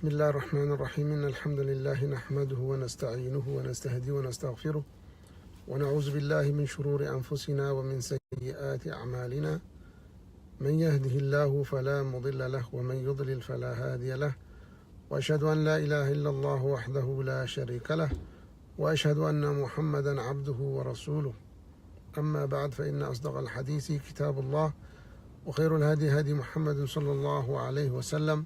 بسم الله الرحمن الرحيم. إن الحمد لله نحمده ونستعينه ونستهديه ونستغفره، ونعوذ بالله من شرور أنفسنا ومن سيئات أعمالنا. من يهده الله فلا مضل له، ومن يضلل فلا هادي له. وأشهد أن لا إله إلا الله وحده لا شريك له، وأشهد أن محمدا عبده ورسوله. أما بعد، فإن أصدق الحديث كتاب الله، وخير الهدي هدي محمد صلى الله عليه وسلم،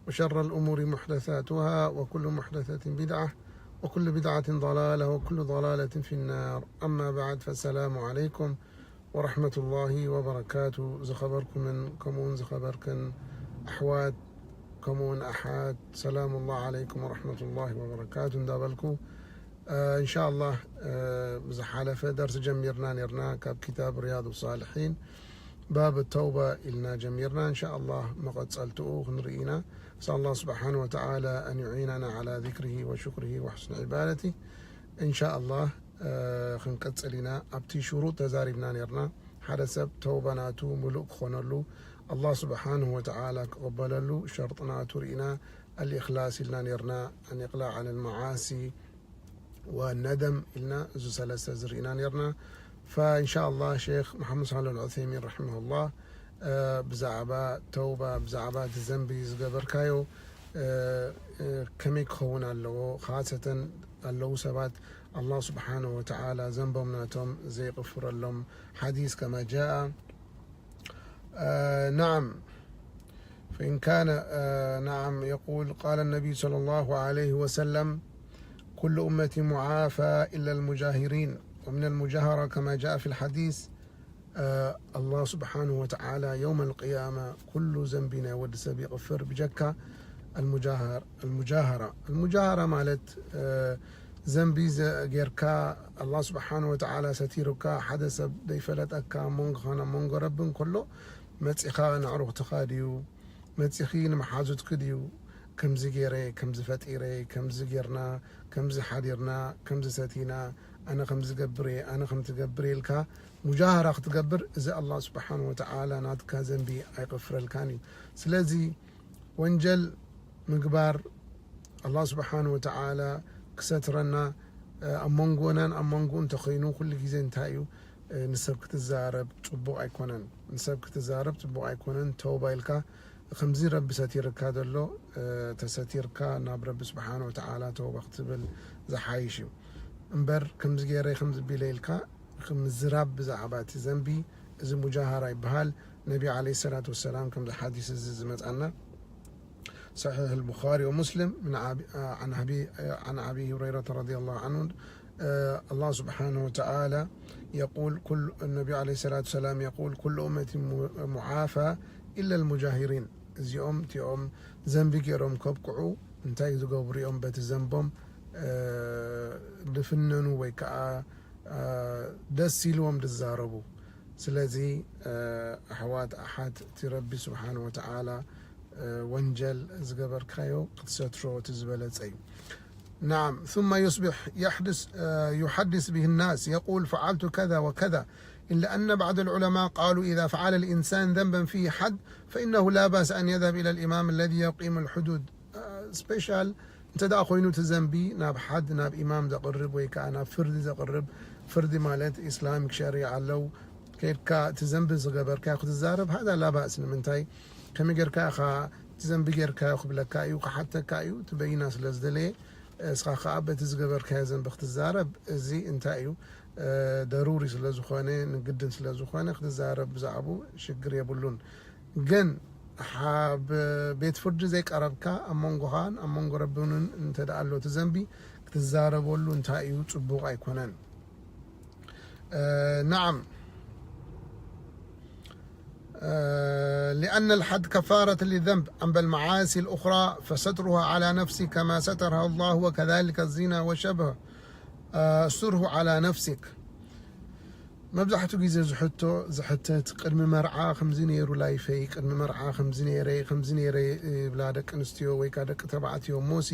وشر الأمور محدثاتها، وكل محدثة بدعة، وكل بدعة ضلالة، وكل ضلالة في النار. أما بعد، فالسلام عليكم ورحمة الله وبركاته. ዝኸበርኩምን ከምኡውን ዝኸበርክን ኣሕዋት ከምኡውን ኣሓት፣ ሰላም ላህ ዓለይኩም ወረሕመቱላሂ ወበረካቱ እንዳበልኩ፣ እንሻ ኣላህ፣ ብዝሓለፈ ደርሲ ጀሚርና ነርና ካብ ኪታብ ሪያዱ ሳልሒን ባብ ተውባ ኢልና ጀሚርና። እንሻ ኣላህ መቐጸልትኡ ክንርኢ ኢና። ንስኣል ኣላህ ስብሓን ወተዓላ ኣን ዩዒናና ዓላ ዚክሪሂ ወሹክሪሂ ወሕስኒ ዒባደቲ። እንሻ ኣላህ ክንቀጽል ኢና። ኣብቲ ሽሩጥ ተዛሪብና ነርና። ሓደ ሰብ ተውባ ናቱ ምሉእ ክኾነሉ፣ ኣላህ ስብሓንሁ ወተዓላ ክቕበለሉ ሸርጥናቱ ርኢና። ኣልእኽላስ ኢልና ነርና፣ ኣን ኢቕላዕ ዓን ልመዓሲ ወነደም ኢልና፣ እዚ ሰለስተ ዝርኢና ነርና። ፈእንሻ ኣላህ ሼክ መሓመድ ሳልሕ ኣልዑሰይሚን ረሒመሁላህ ብዛዕባ ተውባ፣ ብዛዕባ እቲ ዘንቢ ዝገበርካዮ ከመይ ክኸውን ኣለዎ፣ ካሰተን ኣለዉ ሰባት ኣላህ ስብሓንሁ ወተዓላ ዘንቦም ናቶም ዘይቕፍረሎም ሓዲስ ከማ ጃአ نعم. فإن كان نعم يقول قال النبي صلى الله عليه وسلم كل أمتي معافى إلا المجاهرين. ومن المجاهرة كما جاء في الحديث الله سبحانه وتعالى يوم القيامة كل ذنب ናይ ወዲ ሰብ ይቕፍር ብጀካ المجاهرة. المجاهرة ማለት ዘንቢ ጌርካ ኣላህ ስብሓን ወተዓላ ሰቲሩካ፣ ሓደ ሰብ ዘይፈለጠካ፣ ኣብ መንጎኻን ኣብ መንጎ ረብን ከሎ መፂኻ ንዕሩኽትኻ ድዩ፣ መፂኺ ንመሓዙትኪ ድዩ፣ ከምዚ ገይረ፣ ከምዚ ፈጢረ፣ ከምዚ ጌርና፣ ከምዚ ሓዲርና፣ ከምዚ ሰቲና፣ ኣነ ከምዚ ገብር እየ፣ ኣነ ከምትገብር እየ ኢልካ ሙጃሃራ ክትገብር፣ እዚ ኣላህ ስብሓን ወተዓላ ናትካ ዘንቢ ኣይቕፍረልካን እዩ። ስለዚ ወንጀል ምግባር ኣላህ ስብሓን ወተዓላ ክሰትረና ኣብ መንጎናን ኣብ መንጎኡ እንተኸይኑ ኩሉ ግዜ እንታይ እዩ ንሰብ ክትዛረብ ፅቡቕ ኣይኮነን። ንሰብ ክትዛረብ ፅቡቕ ኣይኮነን። ተውባ ኢልካ ከምዚ ረቢ ሰቲርካ ዘሎ ተሰቲርካ ናብ ረቢ ስብሓን ወተዓላ ተውባ ክትብል ዝሓይሽ እዩ እምበር ከምዚ ገይረ ከምዚ ቢለ ኢልካ ምዝራብ ብዛዕባ እቲ ዘንቢ እዚ ሙጃሃራ ይበሃል። ነቢ ዓለይሂ ሰላቱ ወሰላም ከምዚ ሓዲስ እዚ ዝመጻና ሰሒሕ البخاري ومسلم من عبي عن أبي عن أبي هريرة رضي الله عنه الله سبحانه وتعالى يقول كل النبي عليه الصلاة والسلام يقول كل أمتي معافى إلا المجاهرين እዚኦም እቲኦም ዘንቢ ገይሮም ከብቅዑ እንታይ ዝገብሩ እዮም በቲ ዘንቦም ድፍነኑ ወይ ከዓ ደስ ኢልዎም ዝዛረቡ። ስለዚ ኣሕዋት ኣሓት እቲ ረቢ ስብሓን ወተዓላ ወንጀል ዝገበርካዮ ክትሰትሮ እቲ ዝበለፀ እዩ። نعم ثم يصبح يحدث يحدث به الناس يقول فعلت كذا وكذا إلا أن بعض العلماء قالوا إذا فعل الإنسان ذنبا فيه حد فإنه لا بأس أن يذهب إلى الإمام الذي يقيم الحدود. ስፔሻል እንተ ደኣ ኮይኑ እቲ ዘንቢ ናብ ሓድ ናብ ኢማም ዘቕርብ ወይ ከዓ ናብ ፍርዲ ዘቕርብ፣ ፍርዲ ማለት ኢስላሚክ ሸሪዓ ኣለው። ከይድካ እቲ ዘንቢ ዝገበርካዮ ክትዛረብ ሃዛ ላባእስ። ንምንታይ ከመይ ጌርካ ኢኻ እቲ ዘንቢ ጌርካዮ ክብለካ እዩ፣ ክሓተካ እዩ። እቲ በይና ስለ ዝደለየ እስኻ ከዓ በቲ ዝገበርካዮ ዘንቢ ክትዛረብ እዚ እንታይ እዩ ደሩሪ ስለ ዝኾነ ንግድን ስለ ዝኾነ ክትዛረብ ብዛዕቡ ሽግር የብሉን። ግን ኣብ ቤት ፍርዲ ዘይቀረብካ ኣብ መንጎኻን ኣብ መንጎ ረብንን እንተ ደኣ ኣሎ እቲ ዘንቢ ክትዛረበሉ እንታይ እዩ ፅቡቕ ኣይኮነን። نعم لأن الحد كفارة للذنب أما المعاصي الأخرى فسترها على نفسك كما سترها الله وكذلك الزنا وشبه استره على نفسك. መብዛሕትኡ ግዜ ዝሕቶ ዝሕተት ቅድሚ መርዓ ከምዚ ነይሩ ላይፈይ፣ ቅድሚ መርዓ ከምዚ ነይረ ከምዚ ነይረ ይብላ ደቂ ኣንስትዮ ወይ ከዓ ደቂ ተባዕትዮ። እሞሲ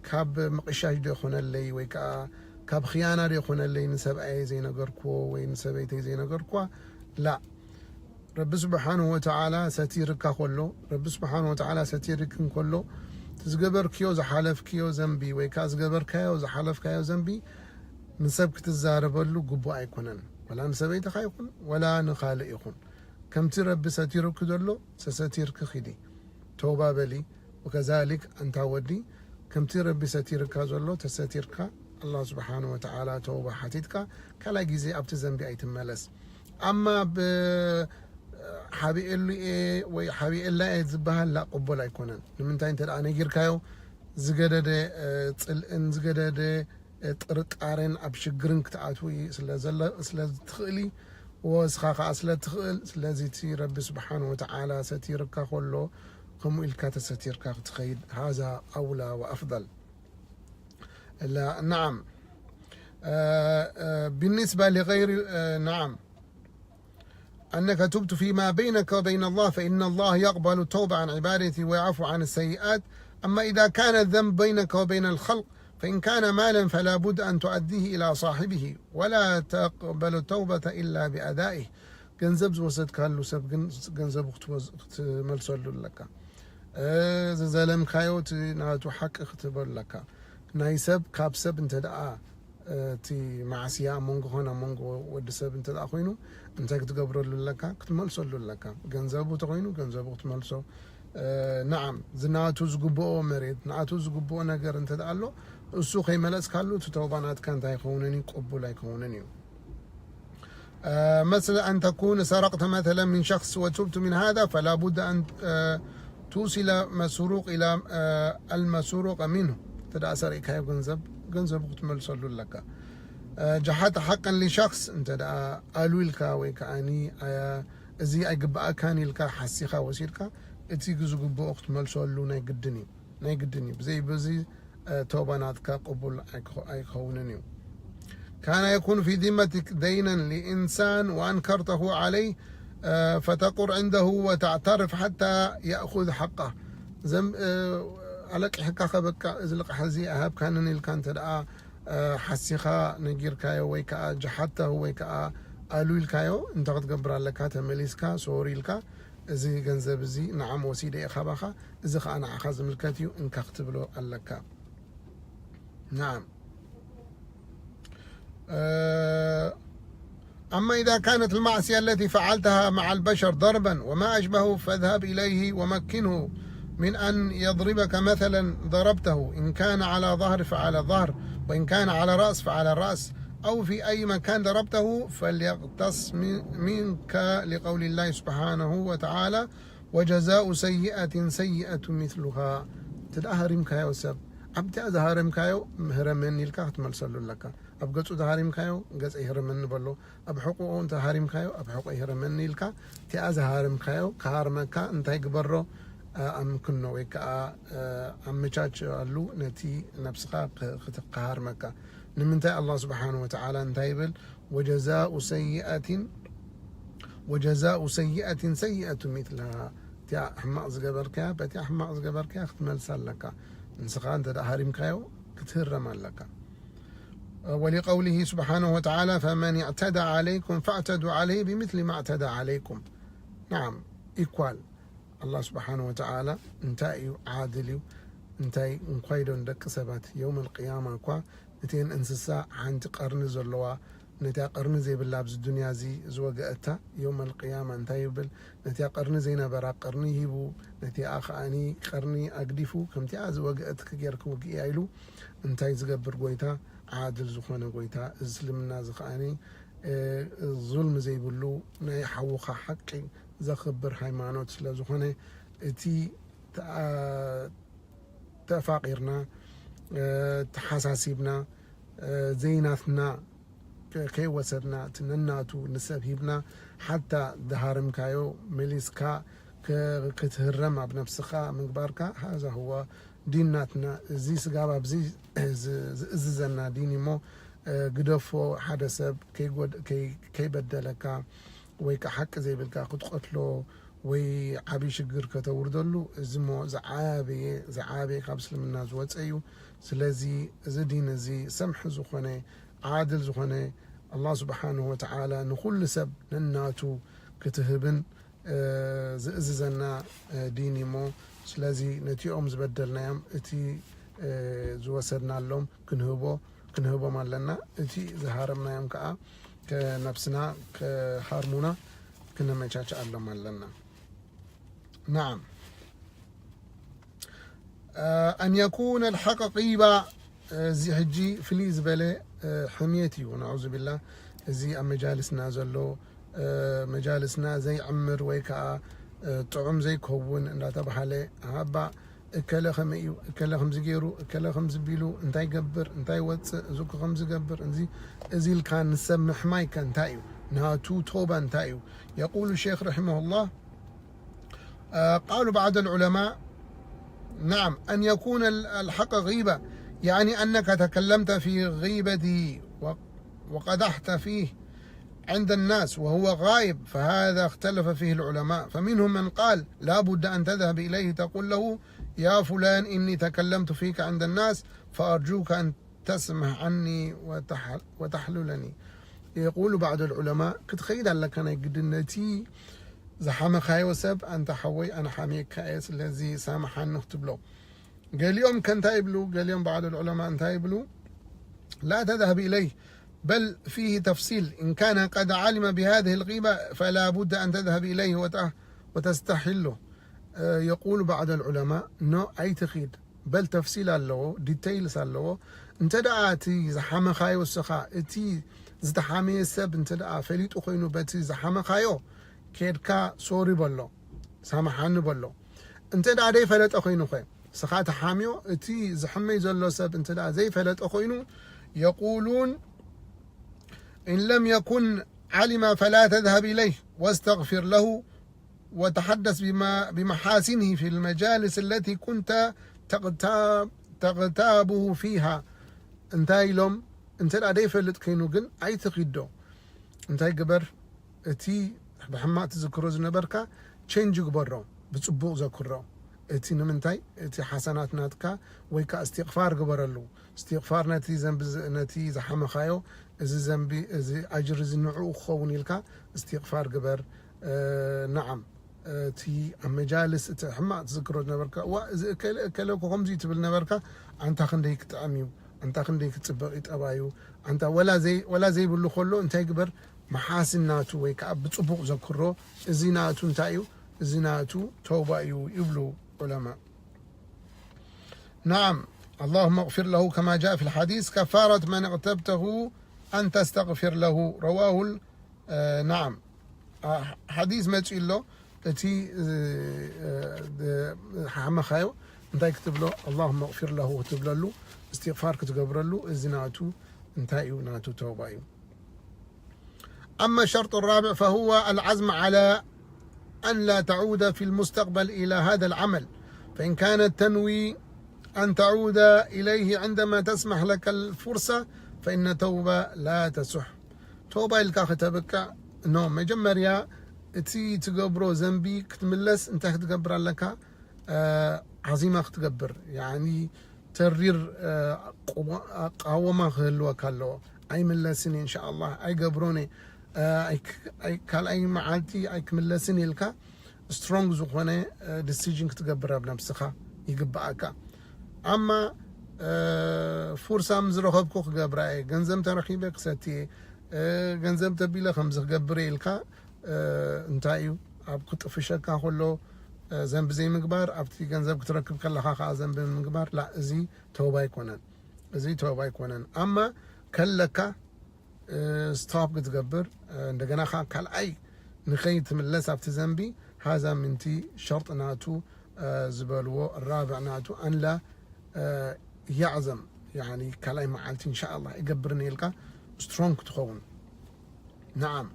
ካብ ምቕሻሽ ዶ ይኾነለይ ወይ ከዓ ካብ ኽያና ዶ ይኾነለይ ንሰብኣየ ዘይነገርክዎ ወይ ንሰበይተይ ዘይነገርክዋ? ላ ረቢ ስብሓንሁ ወተዓላ ሰቲርካ ከሎ፣ ረቢ ስብሓንሁ ወተዓላ ሰቲርክን ከሎ፣ እቲ ዝገበርክዮ ዝሓለፍክዮ ዘንቢ ወይ ከዓ ዝገበርካዮ ዝሓለፍካዮ ዘንቢ ንሰብ ክትዛረበሉ ግቡእ ኣይኮነን። ወላ ንሰበይትኻ ይኹን ወላ ንኻልእ ይኹን፣ ከምቲ ረቢ ሰቲሩኪ ዘሎ ሰሰቲርኪ ኺዲ፣ ተውባ በሊ። ወከዛሊክ ኣንታ ወዲ፣ ከምቲ ረቢ ሰቲርካ ዘሎ ተሰቲርካ፣ ኣላህ ስብሓን ወተዓላ ተውባ ሓቲትካ ካልኣይ ግዜ ኣብቲ ዘንቢ ኣይትመለስ። ኣማ ብ ሓቢኤሉ እየ ወይ ሓቢኤላ እየ ዝበሃል ላ ቅቡል ኣይኮነን። ንምንታይ እንተ ደኣ ነጊርካዮ ዝገደደ ጽልእን ዝገደደ ጥርጣሬን ኣብ ሽግርን ክትኣትው እዩ ስለ ትኽእሊ፣ ወስኻ ከዓ ስለ ትኽእል። ስለዚ እቲ ረቢ ስብሓን ወተዓላ ሰቲርካ ከሎ ከምኡ ኢልካ ተሰቲርካ ክትኸይድ ሃዛ ኣውላ ወኣፍضል። نعم. بالنسبة لغير نعم أنك تبت فيما بينك وبين الله، فإن الله يقبل التوبة عن عبادته ويعفو عن السيئات. أما إذا كان الذنب بينك وبين الخلق، فإن كان مالا فلا بد أن تؤديه إلى صاحبه، ولا تقبل التوبة إلا بأدائه. ገንዘብ ዝወሰድካሉ ሰብ ግን ገንዘቡ ክትመልሰሉ ኣለካ። ዝዘለምካዮ እቲ ናቱ ሓቂ ክትህበሉ ኣለካ። ናይ ሰብ ካብ ሰብ እንተ ደኣ እቲ ማዕስያ ኣብ መንጎ ኾነ ኣብ መንጎ ወዲ ሰብ እንተ ደኣ ኮይኑ እንታይ ክትገብረሉ ኣለካ? ክትመልሰሉ ኣለካ። ገንዘቡ ተኾይኑ ገንዘቡ ክትመልሶ። ነዓም ዝናቱ ዝግብኦ መሬት ናቱ ዝግብኦ ነገር እንተ ደኣ ኣሎ እሱ ከይመለስካሉ እቲ ተውባ ናትካ እንታይ ኣይኸውንን እዩ፣ ቅቡል ኣይከውንን እዩ። مثل أن تكون سرقت مثلا من شخص وتبت من هذا، فلا بد أن توصل مسروق إلى المسروق منه. تدا سرقكايو ገንዘብ ገንዘቡ ክትመልሰሉ ኣለካ። جحدت حقا لشخص እንተ ደኣ ኣሉ ኢልካ ወይ ከዓኒ እዚ ኣይግብኣካን ኢልካ ሓሲኻ ወሲድካ እቲ ዝግብኦ ክትመልሰሉ ናይ ግድን እዩ። ናይ ግድን እዩ። ብዘይ በዚ ተውባ ናትካ ቅቡል ኣይከውንን እዩ። كان يكون في ذمتك دينا لإنسان وأنكرته عليه فتقر عنده وتعترف حتى يأخذ حقه. ኣለቂሕካ ከበቃ እዚ ልቕሕ እዚ ኣይሃብካንን ኢልካ እንተ ደኣ ሓሲኻ ነጊርካዮ ወይ ከዓ ጀሓድተሁ ወይ ከዓ ኣሉ ኢልካዮ እንተ ክትገብር ኣለካ ተመሊስካ ሶሪ ኢልካ እዚ ገንዘብ እዚ ንዓም ወሲደ እየ ካባኻ፣ እዚ ኸዓ ንዓኻ ዝምልከት እዩ፣ እንካ ክትብሎ ኣለካ። نعم. أما إذا كانت المعصية التي فعلتها مع البشر ضربا وما أشبهه فاذهب إليه ومكنه من أن يضربك مثلا ضربته، إن كان على ظهر فعلى ظهر، وإن كان على رأس فعلى رأس، أو في أي مكان ضربته فليقتص منك، لقول الله سبحانه وتعالى: وجزاء سيئة سيئة مثلها. እንተ ደኣ ሃሪምካዮ ሰብ ኣብቲኣ ዝሃረምካዮ ህረመኒ ኢልካ ክትመልሰሉ ኣለካ። ኣብ ገጹ ዝሃሪምካዮ ገጸይ ህረመኒ በሎ፣ ኣብ ሕቑኡ እንተ ሃሪምካዮ ኣብ ሕቑ ይህረመኒ ኢልካ እቲኣ ዝሃረምካዮ ክሃርመካ እንታይ ግበሮ? ኣምክኖ ወይ ከዓ ኣመቻችኣሉ ነቲ ነብስኻ ክሃርመካ። ንምንታይ ኣላህ ስብሓን ወተዓላ እንታይ ይብል? وجزاء سيئة وجزاء سيئة سيئة مثلها። እቲኣ ሕማቕ ዝገበርካያ በቲኣ ሕማቕ ዝገበርካያ ክትመልሳ ኣለካ። ንስኻ እንተ ደኣ ሃሪምካዮ ክትህረም ኣለካ። ولقوله سبحانه وتعالى: فمن اعتدى عليكم فاعتدوا عليه بمثل ما اعتدى عليكم. نعم، equal. ኣላህ ስብሓን ወተዓላ እንታይ እዩ? ዓድል እዩ። እንታይ እንኳይ ዶ ንደቂ ሰባት የውም ኣልቅያማ እኳ እተን እንስሳ ሓንቲ ቀርኒ ዘለዋ ነቲያ ቀርኒ ዘይብላ ኣብዚ ዱንያ እዚ ዝወገአታ የውም ኣልቅያማ እንታይ ይብል? ነቲያ ቀርኒ ዘይነበራ ቀርኒ ሂቡ ነቲኣ ከዓኒ ቀርኒ ኣግዲፉ ከምቲኣ ዝወገአት ክጌር ክውግእያ ኢሉ እንታይ ዝገብር ጎይታ? ዓድል ዝኾነ ጎይታ። እዚ እስልምና እዚ ከዓኒ ዙልሚ ዘይብሉ ናይ ሓውኻ ሓቂ ዘኽብር ሃይማኖት ስለ ዝኾነ እቲ ተፋቒርና ተሓሳሲብና ዘይናትና ከይወሰድና እቲ ነናቱ ንሰብ ሂብና ሓታ ዝሃረምካዮ መሊስካ ክትህረም ኣብ ነብስኻ ምግባርካ ሃዛ ህዋ ዲን ናትና እዚ ስጋብ ኣብዚ ዝእዝዘና ዲን እሞ ግደፎ ሓደ ሰብ ከይበደለካ ወይ ከዓ ሓቂ ዘይብልካ ክትቀትሎ ወይ ዓብዪ ሽግር ከተውርደሉ እዚ እሞ ዝዓበየ ዝዓበየ ካብ እስልምና ዝወፀ እዩ። ስለዚ እዚ ዲን እዚ ሰምሒ ዝኾነ ዓድል ዝኾነ ኣላህ ስብሓንሁ ወተዓላ ንኹሉ ሰብ ነናቱ ክትህብን ዝእዝዘና ዲን እሞ፣ ስለዚ ነቲኦም ዝበደልናዮም እቲ ዝወሰድናሎም ክንህቦ ክንህቦም ኣለና። እቲ ዝሃረምናዮም ከዓ ከነብስና ክሃርሙና ክነመቻችኣሎም ኣለና። ናዓም። ኣን የኩነ ልሓቅ ቂባ። እዚ ሕጂ ፍልይ ዝበለ ሕምየት እዩ። ናዑዙ ቢላ። እዚ ኣብ መጃልስና ዘሎ መጃልስና ዘይዕምር ወይ ከዓ ጥዑም ዘይከውን እንዳተባሃለ፣ ሃባ እከለ ከመይ እዩ፣ እከለ ከምዚ ገይሩ፣ እከለ ከምዚ ቢሉ፣ እንታይ ገብር፣ እንታይ ወፅእ፣ እዚ እኮ ከምዚ ገብር፣ እዚ እዚ ኢልካ ንሰብ ምሕማይ ከ እንታይ እዩ? ናቱ ቶባ እንታይ እዩ? የቁሉ ሼክ ረሒመሁላህ، قالوا بعض العلماء، نعم، أن يكون الحق غيبة، يعني أنك تكلمت في غيبته وقدحت فيه عند الناس وهو غائب، فهذا اختلف فيه العلماء، فمنهم من قال لا بد أن تذهب إليه تقول له: يا فلان، إني تكلمت فيك عند الناس، فأرجوك أن تسمح عني وتحللني. يقول بعض العلماء، ክትኸይድ ኣለካ ናይ ግድን ነቲ ዝሓመኻዮ ሰብ፣ ኣንታ ሓወይ ኣነ ሓሚየካ እየ ስለዚ ሳምሓኒ ክትብሎ። ገሊኦም ከ እንታይ ይብሉ? ገሊኦም بعض العلماء እንታይ ይብሉ? لا تذهب إليه، بل فيه تفصيل، إن كان قد علم بهذه الغيبة فلا بد أن تذهب إليه وتستحله. يقول بعض العلماء، ኖ ኣይትኺድ، በል ተፍሲል ኣለዎ፣ ዲተይልስ ኣለዎ። እንተ ደኣ እቲ ዝሓመኻዮ እስኻ፣ እቲ ዝተሓመየ ሰብ እንተ ደኣ ፈሊጡ ኮይኑ በቲ ዝሓመኻዮ፣ ኬድካ ሶሪ በሎ፣ ሳምሓኒ በሎ። እንተ ደኣ ዘይፈለጠ ኮይኑ ኸ፣ እስኻ ተሓምዮ፣ እቲ ዝሕመይ ዘሎ ሰብ እንተ ደኣ ዘይፈለጠ ኮይኑ፣ የቁሉን፣ إن لم يكن علم فلا تذهب إليه واستغفر له وتحدث بمحاسنه في المجالس التي كنت تغتابه فيها. እንታይ ኢሎም? እንተ ደኣ ዘይፈልጥ ከይኑ ግን ኣይትኺዶ። እንታይ ግበር? እቲ ብሕማቕ ትዝክሮ ዝነበርካ ቸንጅ ግበሮ፣ ብፅቡቕ ዘክሮ። እቲ ንምንታይ? እቲ ሓሰናት ናትካ ወይ ከዓ እስትቕፋር ግበረሉ። እስትቕፋር ነቲ ዘንቢ ነቲ ዝሓመኻዮ፣ እዚ ዘንቢ እዚ ኣጅር እዚ ንዕኡ ክኸውን ኢልካ እስትቕፋር ግበር። ናዓም፣ እቲ ኣብ መጃልስ እቲ ሕማቕ ትዝክሮ ዝነበርካ፣ ዋ እዚ እከለ እከለ እኮ ከምዚ ትብል ነበርካ፣ ኣንታ ክንደይ ክጥዕም እዩ፣ ኣንታ ክንደይ ክፅበቕ እዩ ጠባዩ፣ ኣንታ ወላ ዘይብሉ ከሎ እንታይ ግበር፣ መሓስን ናቱ ወይ ከዓ ብፅቡቕ ዘክሮ። እዚ ናቱ እንታይ እዩ? እዚ ናቱ ተውባ እዩ ይብሉ ዑለማ። نعم، اللهم اغفر له كما جاء في الحديث، كفارة من اغتبته أن تستغفر له. رواه ال- نعم، ሓዲስ መፂኡ ኣሎ። እቲ ሓመኻዮ እንታይ ክትብሎ? اللهم اغفر له ክትብለሉ፣ እስትቕፋር ክትገብረሉ። እዚ ናቱ እንታይ እዩ? ናቱ ተውባ እዩ። أما الشرط الرابع فهو العزم على أن لا تعود في المستقبل إلى هذا العمل، فإن كانت تنوي أن تعود إليه عندما تسمح لك الفرصة فإن التوبة لا تصح. توبة ኢልካ ከተብቅዕ ኖ መጀመርያ እቲ ትገብሮ ዘንቢ ክትምለስ እንታይ ክትገብር ኣለካ? ዓዚማ ክትገብር፣ ያኒ ተሪር ኣቃወማ ክህልወካ ኣለዎ። ኣይምለስን እየ እንሻኣላህ፣ ኣይገብሮን እየ፣ ካልኣይ መዓልቲ ኣይክምለስን ኢልካ ስትሮንግ ዝኾነ ዲሲዥን ክትገብር ኣብ ነብስኻ ይግብኣካ። ኣማ ፉርሳ ምዝረኸብኩ ክገብራ እየ፣ ገንዘብ ተረኺበ ክሰቲ እየ፣ ገንዘብ ተቢለ ከምዚ ክገብር እየ ኢልካ እንታይ እዩ ኣብ ክጥፍሸካ ከሎ ዘንቢ ዘይምግባር፣ ኣብቲ ገንዘብ ክትረክብ ከለኻ ከዓ ዘንቢ ምግባር፣ ላ እዚ ተውባ ኣይኮነን። እዚ ተውባ ኣይኮነን። ኣማ ከለካ ስቶፕ ክትገብር፣ እንደገና ከዓ ካልኣይ ንኸይትምለስ ኣብቲ ዘንቢ፣ ሃዛ ምንቲ ሸርጥ ናቱ ዝበልዎ ራብዕ ናቱ ኣንላ ያዕዘም፣ ያኒ ካልኣይ መዓልቲ እንሻኣላህ እገብርን ኢልካ ስትሮንግ ክትኸውን። نعم،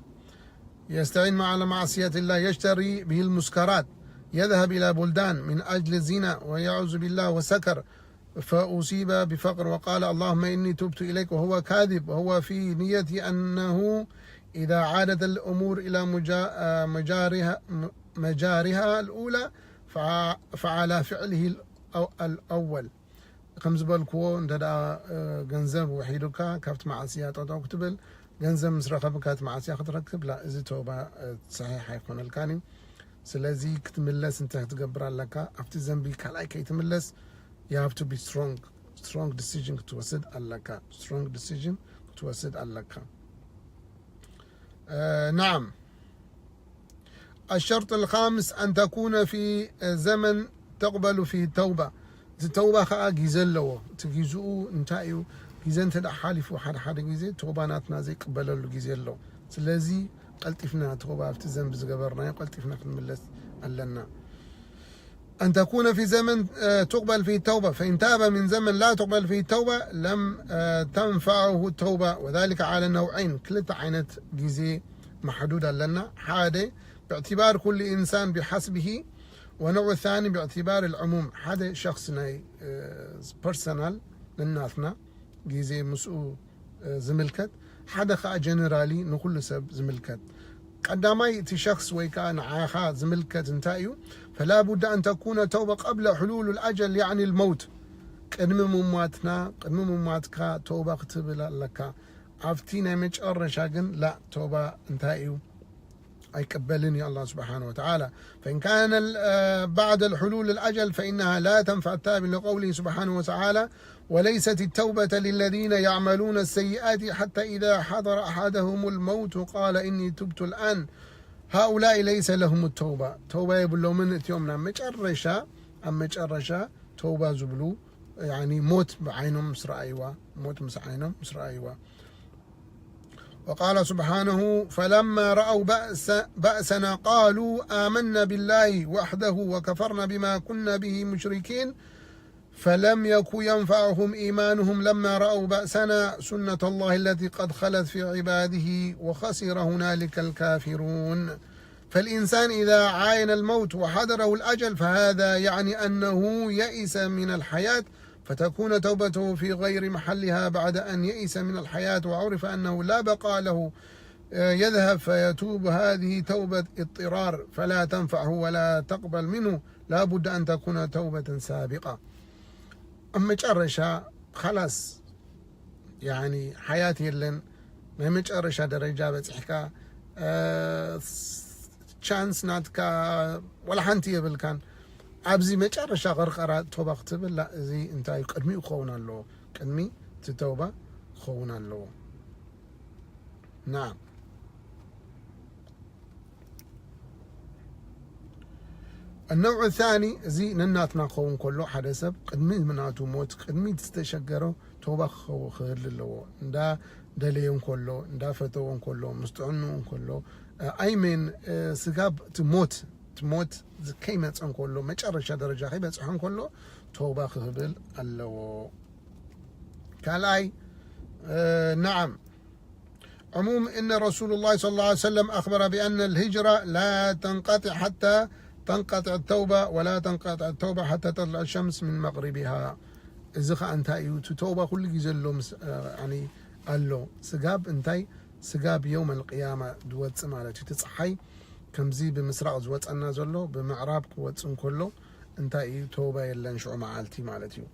يستعين مع معصية الله، يشتري به المسكرات، يذهب إلى بلدان من أجل الزنا ويعوذ بالله وسكر، فأصيب بفقر وقال: اللهم إني تبت إليك، وهو كاذب، وهو في نيته أنه إذا عادت الأمور إلى مجا-، آه، مجارها، م-، مجارها الأولى، فع-، فعلى فعله الأو-، الأول. ከም ዝበልክዎ፣ እንተ ደኣ ገንዘብ ውሒዱካ ካብቲ መዓስያ ጠጠው ክትብል፣ ገንዘብ ምስ ረኸብካ እቲ መዓስያ ክትረክብ፣ ላ እዚ ተውባ ሰሒሕ ኣይኮነልካን እዩ። ስለዚ ክትምለስ እንታይ ክትገብር ኣለካ? ኣብቲ ዘንቢ ካልኣይ ከይትምለስ you have to be strong. Strong decision ክትወስድ ኣለካ። Strong decision ክትወስድ ኣለካ። نعم. الشرط الخامس أن تكون في زمن تقبل فيه التوبة. እቲ ተውባ ከዓ ግዜ ኣለዎ። እቲ ግዜኡ እንታይ እዩ? ግዜ እንተ ደኣ ሓሊፉ ሓደ ሓደ ግዜ ተውባ ናትና ዘይቅበለሉ ግዜ ኣሎ። ስለዚ ቀልጢፍና ተውባ ኣብቲ ዘንቢ ዝገበርናዮ ቀልጢፍና ክንምለስ ኣለና። أن تكون في زمن تقبل فيه التوبة، فإن تاب من زمن لا تقبل فيه التوبة لم تنفعه التوبة، وذلك على نوعين. ክልተ ዓይነት ግዜ ማሕዱድ ኣለና። ሓደ باعتبار كل إنسان بحسبه، ونوع الثاني باعتبار العموم. ሓደ ሸኽስ ናይ personal ንናትና ግዜ ምስኡ ዝምልከት፣ ሓደ ከዓ generally ንኩሉ ሰብ ዝምልከት። ቀዳማይ እቲ ሸኽስ ወይ ከዓ ንዓኻ ዝምልከት እንታይ እዩ? فلا بد أن تكون توبة قبل حلول الأجل، يعني الموت. ቅድሚ ምሟትና ቅድሚ ምሟትካ ተውባ ክትብል ኣለካ። ኣብቲ ናይ መጨረሻ ግን ላ ተውባ እንታይ እዩ? ኣይቅበልን እዩ ኣላህ ስብሓን ወተዓላ። فإن كان بعد الحلول الأجل فإنها لا تنفع التائب لقوله سبحانه وتعالى: وليست التوبة للذين يعملون السيئات حتى إذا حضر أحدهم الموت قال إني تبت الآن. هؤلاء ليس لهم التوبة. ተውባ የብሎምን እቲኦም ናብ መጨረሻ ኣብ መጨረሻ ተውባ ዝብሉ ሞት ብዓይኖም ምስ ረኣይዋ ሞት ምስ ዓይኖም ምስ ረኣይዋ وقال سبحانه: فلما رأوا بأس بأسنا قالوا آمنا بالله وحده وكفرنا بما كنا به مشركين، فلم يك ينفعهم إيمانهم لما رأوا بأسنا سنة الله التي قد خلت في عباده وخسر هنالك الكافرون. فالإنسان إذا عاين الموت وحضره الأجل فهذا يعني أنه يئس من الحياة، فتكون توبته في غير محلها بعد أن يئس من الحياة وعرف أنه لا بقاء له، يذهب فيتوب. هذه توبة اضطرار فلا تنفعه ولا تقبل منه، لا بد أن تكون توبة سابقة. ኣብ መጨረሻ خلاص يعني حياة የለን፣ ናይ መጨረሻ ደረጃ በፂሕካ፣ chance ናትካ ወላ ሓንቲ የብልካን። ኣብዚ መጨረሻ ቐርቐራ ተውባ ክትብል ላ፣ እዚ እንታይ ቅድሚኡ ክኸውን ኣለዎ፣ ቅድሚ እቲ ተውባ ክኸውን ኣለዎ። نعم. النوع الثاني، እዚ ነናትና ክኸውን ከሎ ሓደ ሰብ ቅድሚ ምናቱ ሞት ቅድሚ ዝተሸገረ ተውባ ክኸውን ክህል ኣለዎ። እንዳ ደለዮ እንከሎ እንዳ ፈተዎ እንከሎ ምስ ጥዕንኡ እንከሎ I mean ስጋብ እቲ ሞት እቲ ሞት ከይመፀ እንከሎ መጨረሻ ደረጃ ከይበፅሐ እንከሎ ተውባ ክህብል ኣለዎ። ካልኣይ نعم عموم إن رسول الله صلى الله عليه وسلم أخبر بأن الهجرة لا تنقطع حتى تنقطع التوبة ولا تنقطع التوبة حتى تطلع الشمس من مغربها. እዚ ኸዓ እንታይ እዩ? እቲ ተውባ ኩሉ ግዜ ኣሎ ምስ ኣሎ ስጋብ እንታይ ስጋብ የውም ኣልቅያማ ዝወፅእ ማለት እዩ። እቲ ፀሓይ ከምዚ ብምስራቕ ዝወፀና ዘሎ ብምዕራብ ክወፅእ እንከሎ እንታይ እዩ? ተውባ የለን ሽዑ መዓልቲ ማለት እዩ።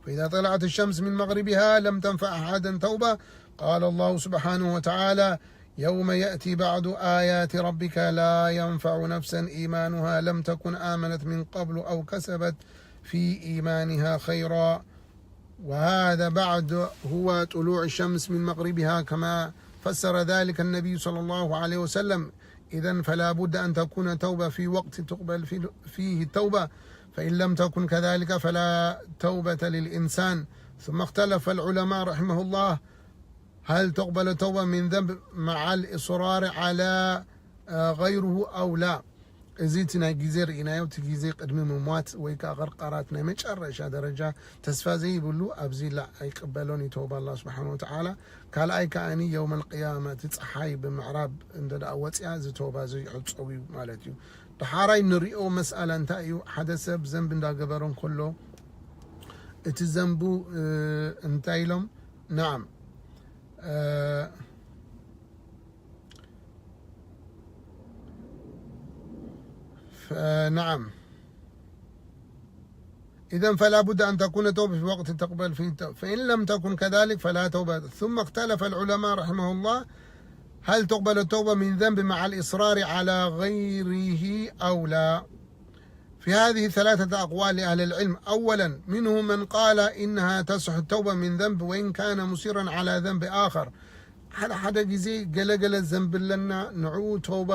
فإذا طلعت الشمس من مغربها لم تنفع أحدا توبة. قال الله سبحانه وتعالى: يوم يأتي بعد آيات ربك لا ينفع نفسا إيمانها لم تكن آمنت من قبل أو كسبت في إيمانها خيرا. وهذا بعد هو طلوع الشمس من مغربها كما فسر ذلك النبي صلى الله عليه وسلم. إذن فلا بد أن تكون توبة في وقت تقبل في- فيه التوبة، فإن لم تكن كذلك فلا توبة للإنسان. ثم اختلف العلماء رحمه الله هل تقبل توبة من ذنب مع الإصرار على غيره أو لا. እዚ እቲ ናይ ግዜ ርኢናዮ፣ እቲ ግዜ ቅድሚ ምሟት ወይ ከዓ ቐርቐራት ናይ መጨረሻ ደረጃ ተስፋ ዘይብሉ ኣብዚ ላ ኣይቅበሎን እዩ ተውባ ኣላ ስብሓን ወተዓላ። ካልኣይ ከዓኒ የውመል ቅያማ እቲ ፀሓይ ብምዕራብ እንተ ደኣ ወፂኣ እዚ ተውባ እዚ ይዕፀው እዩ ማለት እዩ። ደሓራይ ንሪኦ መስኣላ እንታይ እዩ? ሓደ ሰብ ዘንቢ እንዳገበረ እንከሎ እቲ ዘንቡ እንታይ ኢሎም ናዓም نعم. إذن فلا بد أن تكون توبة في وقت تقبل فيه التوبة، فإن لم تكن كذلك فلا توبة. ثم اختلف العلماء رحمه الله هل تقبل التوبة من ذنب مع الإصرار على غيره أو لا؟ في هذه ثلاثة أقوال لأهل العلم. أولا، منهم من قال إنها تصح التوبة من ذنب وإن كان مصرا على ذنب آخر. ሓደ ሓደ ግዜ ገለገለ ዘንቢ ኣለና፣ ንዕኡ ተውባ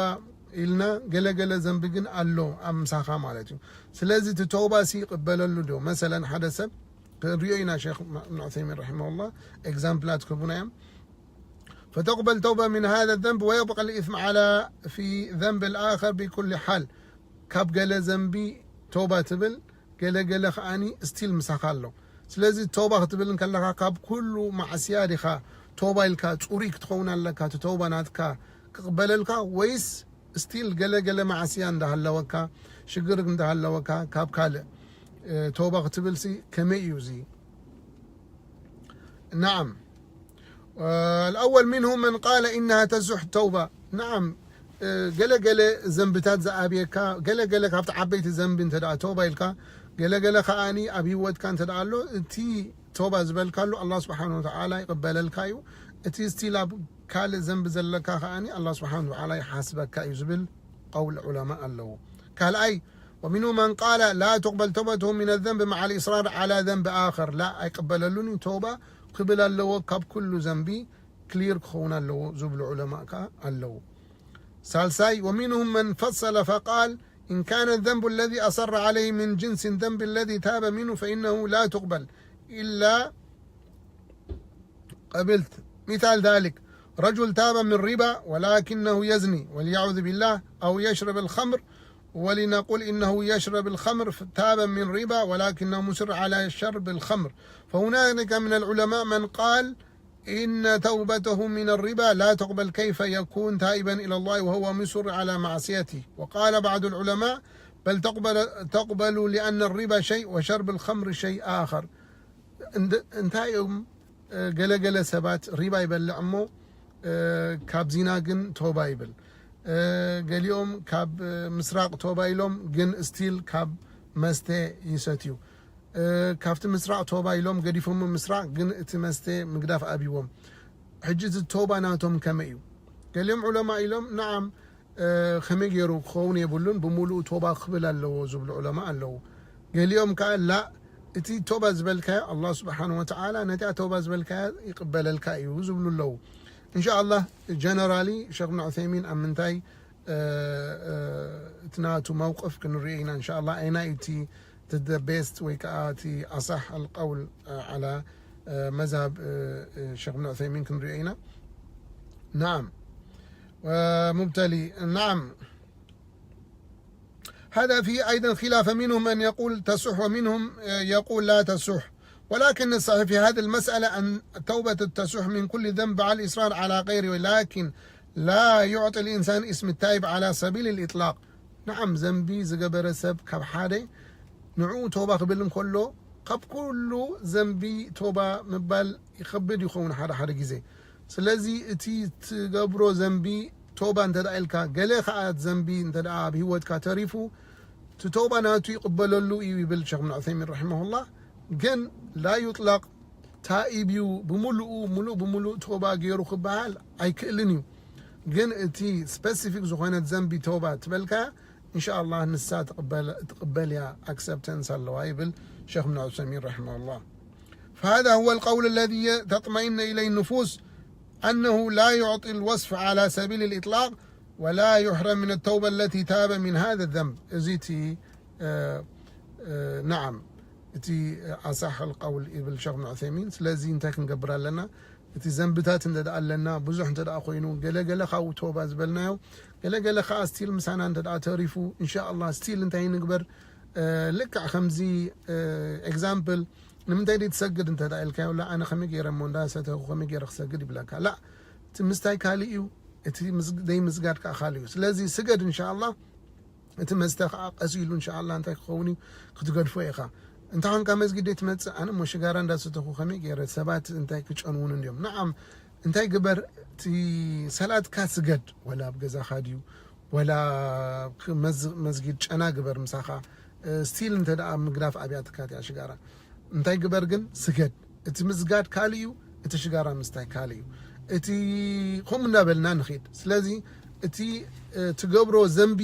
ኢልና፣ ገለገለ ዘንቢ ግን ኣሎ ኣብ ምሳኻ ማለት እዩ። ስለዚ እቲ ተውባ ሲ ይቕበለሉ ዶ? መሰለን ሓደ ሰብ ክንሪኦ ኢና፣ ሸክ ዑሰይሚን ረሒመሁላ ኤግዛምፕላት ክህቡና እዮም። فتقبل توبة من هذا الذنب ويبقى الإثم على في ذنب الآخر بكل حال. ካብ ገለ ዘንቢ ተውባ ትብል፣ ገለ ገለ ከዓኒ ስቲል ምሳኻ ኣሎ። ስለዚ ተውባ ክትብል እንከለኻ ካብ ኩሉ ማዕስያ ዲኻ ተውባ ኢልካ ጽሩይ ክትኸውን ኣለካ፣ እቲ ተውባ ናትካ ክቕበለልካ፣ ወይስ ስቲል ገለ ገለ ማዕስያ እንዳሃለወካ፣ ሽግር እንዳሃለወካ ካብ ካልእ ተውባ ክትብልሲ ከመይ እዩ እዚ? نعم. الأول منهم من قال إنها تصح التوبة. نعم. ገለ ገለ ዘንብታት ዝኣብየካ፣ ገለ ገለ ካብቲ ዓበይቲ ዘንቢ እንተ ደኣ ተውባ ኢልካ፣ ገለ ገለ ከዓኒ ኣብ ህይወትካ እንተ ደኣ ኣሎ፣ እቲ ተውባ ዝበልካሉ ኣላህ ስብሓን ወተዓላ ይቕበለልካ እዩ። እቲ ስቲል ኣብ ካልእ ዘንቢ ዘለካ ከዓኒ ኣላህ ስብሓን ወተዓላ ይሓስበካ እዩ ዝብል ቀውል ዑለማ ኣለዉ። ካልኣይ፣ ومنهم من قال لا تقبل توبته من الذنب مع الإصرار على ذنب آخر. لا، ኣይቅበለሉን እዩ። ተውባ ክብል ኣለዎ፣ ካብ ኩሉ ዘንቢ ክሊር ክኸውን ኣለዎ ዝብሉ ዑለማ ከኣ ኣለዉ። ሳልሳይ፣ ومنهم من فصل فقال إن كان الذنب الذي أصر عليه من جنس الذنب الذي تاب منه فإنه لا تقبل إلا قبلت. مثال ذلك رجل تاب من ربا ولكنه يزني والعياذ بالله، أو يشرب الخمر، ولنقل إنه يشرب الخمر تاب من ربا ولكنه مصر على شرب الخمر، فهنالك من العلماء من قال إن توبته من الربا لا تقبل، كيف يكون تائبا إلى الله وهو مصر على معصيته؟ وقال بعض العلماء بل تقبل، تقبل لأن الربا شيء وشرب الخمر شيء آخر. እንታይ እዮም ገለገለ ሰባት ሪባ ይበልዕ እሞ ካብ ዚና ግን ቶባ ይብል። ገሊኦም ካብ ምስራቕ ቶባ ኢሎም ግን ስቲል ካብ መስተ ይሰትዩ። ካብቲ ምስራቕ ቶባ ኢሎም ገዲፎሞ ምስራቕ ግን እቲ መስተ ምግዳፍ ኣብይዎም። ሕጂ እቲ ቶባ ናቶም ከመይ እዩ? ገሊኦም ዑለማ ኢሎም ንዓም ከመይ ገይሩ ክኸውን የብሉን፣ ብምሉኡ ቶባ ክብል ኣለዎ ዝብሉ ዑለማ ኣለዉ። ገሊኦም ከኣ ላ፣ እቲ ቶባ ዝበልካዮ ኣላህ ስብሓን ወተዓላ ነቲኣ ቶባ ዝበልካያ ይቕበለልካ እዩ ዝብሉ ኣለዉ። እንሻ ኣላህ ጀነራሊ ሸክ ብን ዑሰይሚን ኣብ ምንታይ እቲ ናቱ መውቅፍ ክንሪኦ ኢና እንሻ ኣላህ። ኣይናይ እቲ ቤስት ወይ ከዓ እቲ ኣሳሕ ኣልቀውል ዓላ መዝሃብ ሸክ ብን ዑሰይሚን ክንሪኦ ኢና። نعم. ومبتلي، نعم. هذا فيه أيضا خلاف، منهم من يقول تصح ومنهم يقول لا تصح، ولكن الصحيح في هذه المسألة أن التوبة تصح من كل ذنب على الإصرار على غيره، لكن لا يعطي الإنسان اسم التائب على سبيل الإطلاق. نعم، ዘንቢ ዝገበረ ሰብ ካብ ሓደ ንዕኡ ቶባ ክብል እንከሎ ካብ ኩሉ ዘንቢ ቶባ ምባል ይኸብድ ይኸውን ሓደ ሓደ ግዜ። ስለዚ እቲ ትገብሮ ዘንቢ ቶባ እንተ ደኣ ኢልካ፣ ገለ ከኣ ዘንቢ እንተ ደኣ ኣብ ህይወትካ ተሪፉ፣ እቲ ቶባ ናቱ ይቕበለሉ እዩ ይብል ሸክ ብን ዑሰይሚን ረሒመሁላህ። ግን ላ ዩጥለቕ ታኢብ እዩ፣ ብምሉኡ፣ ምሉእ ብምሉእ ቶባ ገይሩ ክበሃል ኣይክእልን እዩ። ግን እቲ ስፐሲፊክ ዝኾነት ዘንቢ ቶባ ትበልካ፣ እንሻ ኣላህ ንሳ ትቕበል፣ ትቕበል እያ፣ ኣክሰፕተንስ ኣለዋ ይብል ሸክ ብን ዑሰይሚን ረሒመሁላህ። فهذا هو القول الذي تطمئن إليه النفوس، أنه لا يعطي الوصف على سبيل الإطلاق ولا يحرم من التوبة التي تاب من هذا الذنب. እዚ እቲ፣ እ፣ እ፣ ነዓም፣ እቲ ኣሳሕ ኣልቀውል ይብል ሸክ ብን ዑሰይሚን። ስለዚ እንታይ ክንገብር ኣለና? እቲ ዘንብታት እንተ ደኣ ኣለና፣ ብዙሕ እንተ ደኣ ኮይኑ፣ ገለ ገለ ካብኡ ተውባ ዝበልናዮ፣ ገለ ገለ ከኣ ስቲል ምሳና እንተ ደኣ ተሪፉ፣ እንሻ ኣላህ ስቲል እንታይ ንግበር? እ፣ ልክዕ ከምዚ፣ እ፣ ኤግዛምፕል፣ ንምንታይ ደይ ትሰግድ እንተ ደኣ ኢልካዮ፣ ላ፣ ኣነ ከመይ ገይረ እሞ እንዳሰተኹ ከመይ ገይረ ክሰግድ ይብለካ። ላ፣ እቲ ምስታይ ካልእ እዩ፣ እቲ ምስ-፣ ደይ ምስጋድ ከኣ ካልእ እዩ። ስለዚ ስገድ እንሻ ኣላህ፣ እቲ መስተ ከኣ ቀስ ኢሉ እንሻ ኣላህ እንታይ ክኸውን እዩ ክትገድፎ ኢኻ። እንተ ኾንካ መስጊድ ደይ ትመጽእ፣ ኣነ እሞ ሽጋራ እንዳሰተኹ ከመይ ገይረ ሰባት እንታይ ክጨንዉን እንድዮም። ነዓም፣ እንታይ ግበር፣ እቲ ሰላትካ ስገድ፣ ወላ ኣብ ገዛኻ ድዩ፣ ወላ ኣብ መዝ-፣ መስጊድ ጨና ግበር ምሳኻ፣ እ፣ ስቲል እንተ ደኣ ምግዳፍ ኣብያትካ እቲኣ ሽጋራ። እንታይ ግበር ግን ስገድ። እቲ ምስጋድ ካልእ እዩ፣ እቲ ሽጋራ ምስታይ ካልእ እዩ። እቲ ከምኡ እናበልና ንኺድ። ስለዚ እቲ ትገብሮ ዘንቢ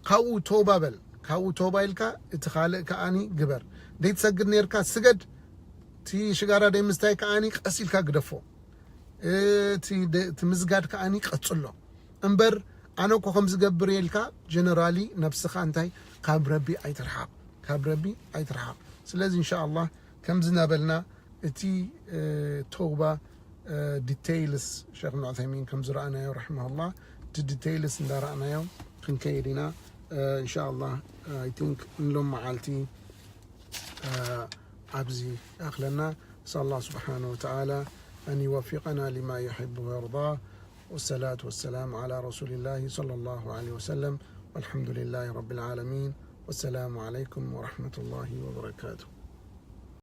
ካብኡ ተውባ በል። ካብኡ ተውባ ኢልካ እቲ ካልእ ከኣኒ ግበር። ደይትሰግድ ነርካ ስገድ። እቲ ሽጋራ ደይ ምስታይ ከኣኒ ቀስ ኢልካ ግደፎ። እቲ ምስጋድ ከኣኒ ቀጽሎ። እምበር ኣነ እኮ ከም ዝገብር ኢልካ ጀነራሊ ነብስኻ እንታይ ካብ ረቢ ኣይትርሓቕ። ካብ ረቢ ኣይትርሓቕ። ስለዚ እንሻ ኣላህ ከምዚ እናበልና እቲ ተውባ ዲቴይልስ ሸክ ዑሰይሚን ከም ዝረኣናዮ ረሕመሁላህ፣ እቲ ዲቴይልስ እንዳረኣናዮ ክንከይድ ኢና። እንሻ ኣላህ። ኣይ ቲንክ ንሎም መዓልቲ ኣብዚ ኣኽለና። نسأل الله سبحانه وتعالى أن يوفقنا لما يحب ويرضى. والصلاة والسلام على رسول الله صلى الله عليه وسلم. والحمد لله رب العالمين. والسلام عليكم ورحمة الله وبركاته.